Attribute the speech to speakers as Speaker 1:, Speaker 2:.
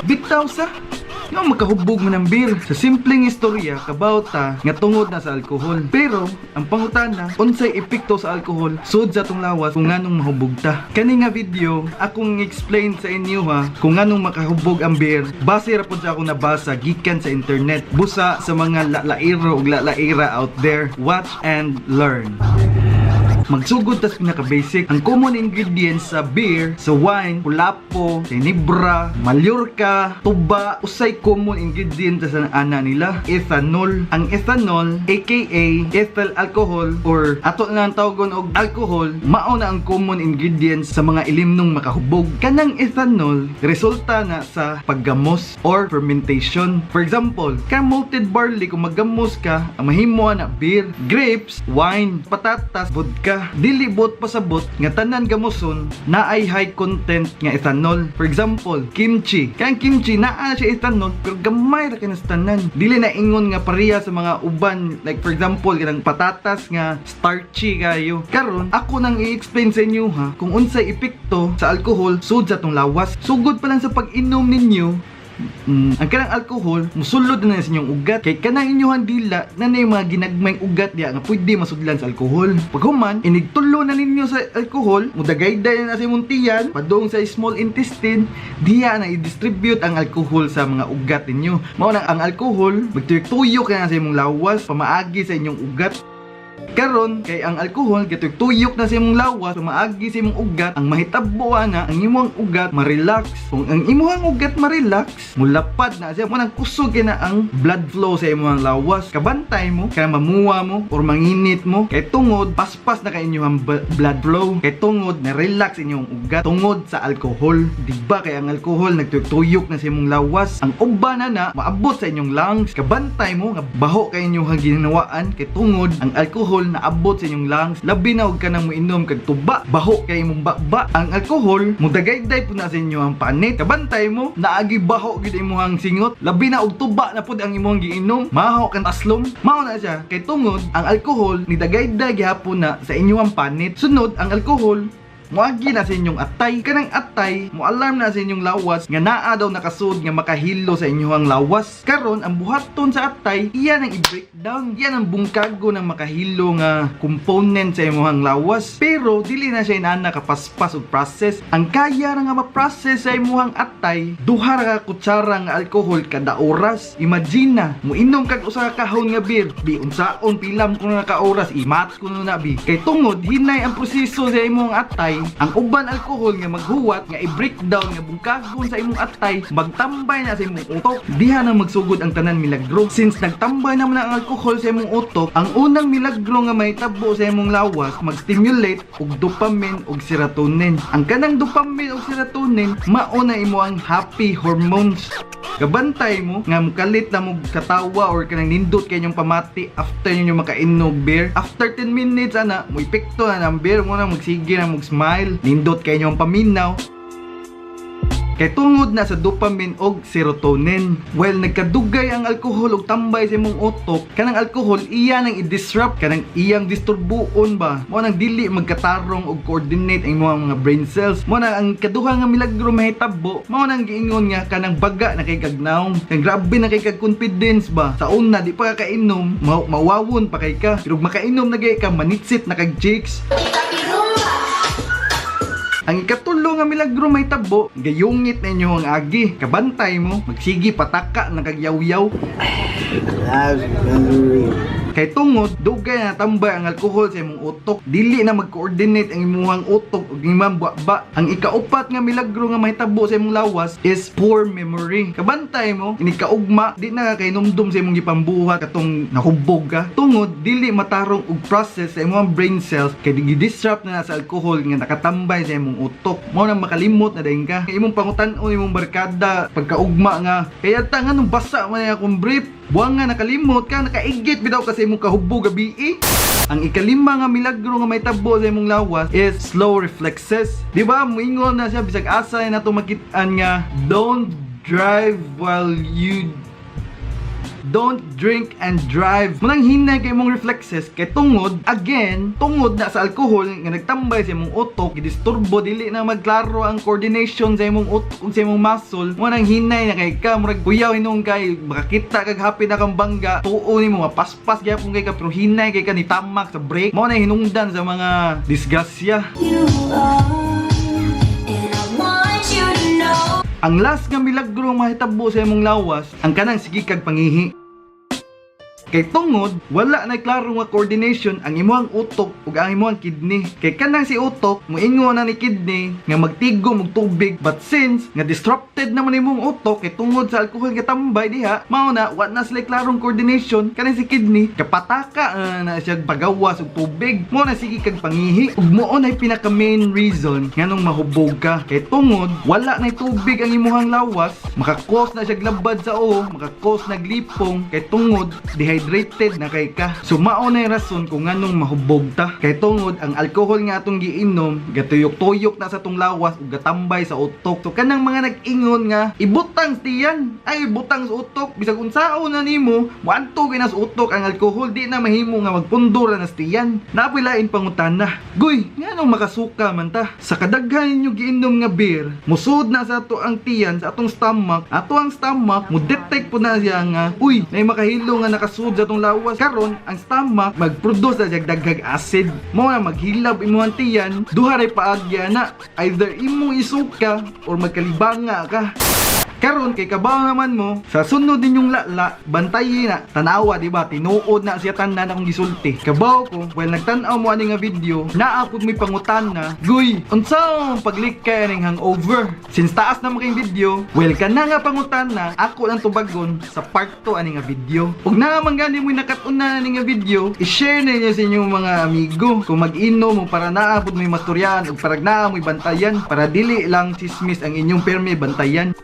Speaker 1: Bitaw sa nga makahubog man ang beer. Sa simpleng istorya, kabaw ta nga tungod na sa alkohol. Pero ang pangutana, unsay epekto sa alkohol sud sa atong lawas kung nganong mahubog ta? Kani nga video, akong explain sa inyo ha kung nganong makahubog ang beer. Base ra pud sa akong nabasa gikan sa internet. Busa sa mga lalairo ug lalaira out there. Watch and learn. Magsugod tas pinaka-basic. Ang common ingredients sa beer, sa wine, kulapo, tenebra, Mallorca, tuba, usay common ingredient sa ana nila, ethanol. Ang ethanol, aka ethyl alcohol or ato na ang tawagon og alcohol, mao na ang common ingredients sa mga ilimnong makahubog. Kanang ethanol, resulta na sa paggamos or fermentation. For example, kang malted barley, kung maggamos ka, ang mahimo na beer, grapes, wine, patatas, vodka. Dili buot pasabot nga tanan gamuson naay high content nga ethanol. For example, kimchi. Kay ang kimchi naa siya ethanol pero gamay ra kay sa tanan. Dili na ingon nga pareha sa mga uban, like for example kanang patatas nga starchy kayo. Karon ako nang i-explain sa inyo ha kung unsay epekto sa alcohol sud sa atong lawas. Sugod pa lang sa pag-inom ninyo, ang kanang alcohol musulod na sa inyong ugat kay kanang inyong dila na na yung mga ginagmayng ugat diya nga pwede masudlan sa alcohol. Paghuman, inigtulo na ninyo sa alcohol, mudagayday na sa imong tiyan padung sa small intestine, diya na i-distribute ang alcohol sa mga ugat ninyo. Mao nang ang alcohol magtuyok-tuyok na sa imong lawas pamaagi sa inyong ugat. Karon kay ang alkohol gatuyok na sa imong lawas pamaagi sa imong ugat, ang mahitabo na ang imong ugat ma-relax. Kung ang imong ugat ma-relax, mulapad na siya mo nang kusog kay na ang blood flow sa imong lawas. Kabantay mo kay mamuwa mo or manginit mo kay tungod paspas na kay inyong blood flow kay tungod na relax inyong ugat tungod sa alkohol. Di ba kay ang alkohol nagtuyok na sa imong lawas? Ang uban na na maabot sa inyong lungs. Kabantay mo nga baho kay inyong ginawaan kay tungod ang alkohol naabot sa inyong lungs. Labi na og kanang moinom kag tuba, baho kay imong baba. Ang alkohol mudagayday pud na sa inyo ang panit. Kabantay mo naagi baho gid imong singot, labi na og tuba na pud ang imong giinom, maho kang taslom. Mao na siya kay tungod ang alkohol nidagayday gihapon na sa inyong panit. Sunod, ang alkohol muagi na sa inyong atay. Kanang atay, mo alarm na sa inyong lawas nga naa daw nakasud nga makahilo sa inyong lawas. Karon ang buhaton sa atay, iya nang i-breakdown, iya nang bungkago ng makahilo nga component sa imong lawas. Pero dili na siya inana kapaspas og process. Ang kaya ra nga ma-process sa imong atay, 2 ra ka kutsara nga alcohol kada oras. Imagine na, moinom kag usa ka kahon nga beer, bi unsaon pilam ko na ka oras, imat ko na bi. Kay tungod hinay ang proseso sa imong atay, ang uban alkohol nga maghuwat nga i-breakdown nga bungkagon sa imong atay, magtambay na sa imong utok. Diha na magsugod ang tanan milagro. Since nagtambay naman ang alkohol sa imong utok, ang unang milagro nga mahitabo sa imong lawas, mag-stimulate og dopamine og serotonin. Ang kanang dopamine og serotonin mao na imo ang happy hormones. Kabantay mo nga mukalit na mo katawa or kanang nindot kay inyong pamati after ninyo makainom beer. After 10 minutes ana, mo epekto na ng beer mo na magsige na mag smile. Nindot kay inyong paminaw. Kay tungod na sa dopamine og serotonin. Well, nagkadugay ang alkohol og tambay sa imong utok, kanang alkohol iya nang i-disrupt, kanang iyang disturbuon ba. Mao nang dili magkatarong og coordinate ang imong mga brain cells. Mao na ang kaduha nga milagro mahitabo, mao nang giingon nga kanang baga na kay kag nawong. Kang grabe na kay kag confidence ba. Sa una di pa ka kainom, mawawon pa kay ka. Pero makainom na gay ka, manitsit na kag chicks. Ang ikatulo nga milagro mahitabo, gayungit na inyo ang agi. Kabantay mo, magsigi pataka na kagyaw-yaw. Kay tungod, dugay na tambay ang alkohol sa imong utok. Dili na mag-coordinate ang imong utok ug imong ba. Ang ikaupat nga milagro nga mahitabo sa imong lawas is poor memory. Kabantay mo, ini kaugma, di na ka kahinumdum sa imong gipambuhat katong nahubog ka. Tungod, dili matarong og process sa imong brain cells kay gi-disrupt na sa alkohol nga nakatambay sa imong utok. Mao nang makalimot na dayon ka. Kay imong pangutan-on imong barkada pagkaugma nga, kaya ta nganong basa man akong brief. Buwang nga nakalimot ka, nakaigit bitaw kasi imong kahubog gabi eh. Ang ikalima nga milagro nga mahitabo sa imong lawas is slow reflexes. Di ba? Muingon na siya bisag asa na to makit-an nga don't drive while you Don't drink and drive. Mao nang hinay kay imong reflexes kay tungod, again, tungod na sa alcohol nga nagtambay sa imong utok, gidisturbo, dili na magklaro ang coordination sa imong utok ug sa imong muscle. Mao nang hinay na kay ka, murag kuyaw hinuon kay makakita kag hapit na kang bangga, tuo nimo mapaspas gyapon kay ka, pero hinay kay ka ni tamak sa brake. Mao na hinungdan sa mga disgrasya.
Speaker 2: You are, and I want you to know.
Speaker 1: Ang last nga milagro nga mahitabo sa imong lawas, ang kanang sige kag pangihi. Kay tungod, wala na klaro nga coordination ang imong utok ug ang imong kidney. Kay kanang si utok, moingon na ni kidney nga magtigom og tubig, but since nga disrupted naman imong utok kay tungod sa alcohol nga tambay diha, mao na wa na sila klarong coordination. Kanang si kidney kapataka na siya pagawas og tubig. Mao na sige kag pangihi. Ug mao na pinaka main reason nganong mahubog ka. Kay tungod wala na tubig ang imuhang lawas, maka-cause na siya labad sa ulo, maka-cause naglipong kay tungod dehydrated na kay ka. So mao na yung rason kung nganong mahubog ta. Kay tungod ang alcohol nga atong giinom, gatuyok-tuyok na sa atong lawas ug gatambay sa utok. So kanang mga nag-ingon nga ibutang sa tiyan, ay ibutang sa utok, bisag unsaon na nimo, moadto gyud na sa utok ang alcohol, di na mahimo nga magpundo ra na sa tiyan. Naa poy lain pangutana. Guy, nganong makasuka man ta? Sa kadaghan ninyo giinom nga beer, musud na sa ato ang tiyan, sa atong stomach, ato ang stomach mo detect po na siya nga, uy, nay makahilo nga nakasud sa atong lawas. Karon, ang stomach mag-produce na siya daghag acid. Mao na maghilab imong tiyan, duha ray paagya na, either imong isuka or magkalibanga ka. Karon kay kabaw naman mo, sa sunod ninyong lala, bantayi na, tanawa, di ba? Tinuod na siya tanan akong gisulti. Kabaw ko, while nagtan-aw mo ani nga video, naa pud mo'y pangutana, "Guy, unsa ang paglikay aning hangover?" Since taas na kayong video, well, kana nga pangutana, ako lang tubagon sa part 2 ani nga video. Ug naa man gani mo'y nakat-unan ani nga video, i-share na ninyo sa inyong mga amigo. Kung mag-inom mo para naa pud mo'y mastoryahan ug para naa mo'y bantayan, para dili lang chismis ang inyong permi bantayan.